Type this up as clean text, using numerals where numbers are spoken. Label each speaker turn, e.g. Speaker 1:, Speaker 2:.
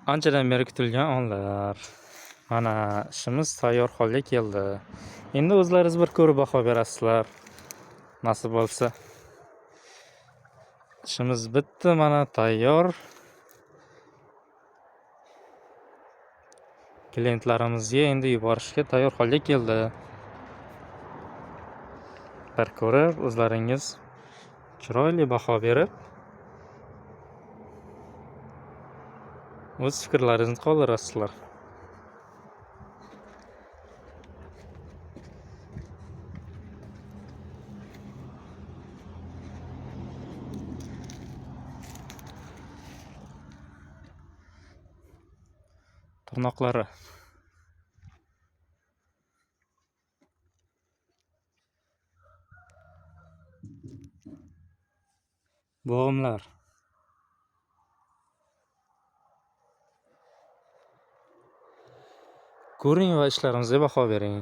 Speaker 1: Anchadan beri kutilgan onlar. Mana ishimiz tayyor holga keldi. Endi o'zlaringiz bir ko'rib baho berasizlar. Nasib bo'lsa. Ishimiz bitdi, mana tayyor. Klientlarimizga endi yuborishga tayyor holga keldi. Bir ko'rib o'zlaringiz chiroyli baho berib o'z fikrlaringizni qoldirasizlar. Tirnoqlari. Bo'g'imlar. Ko'ring va ishlarimizga baho bering.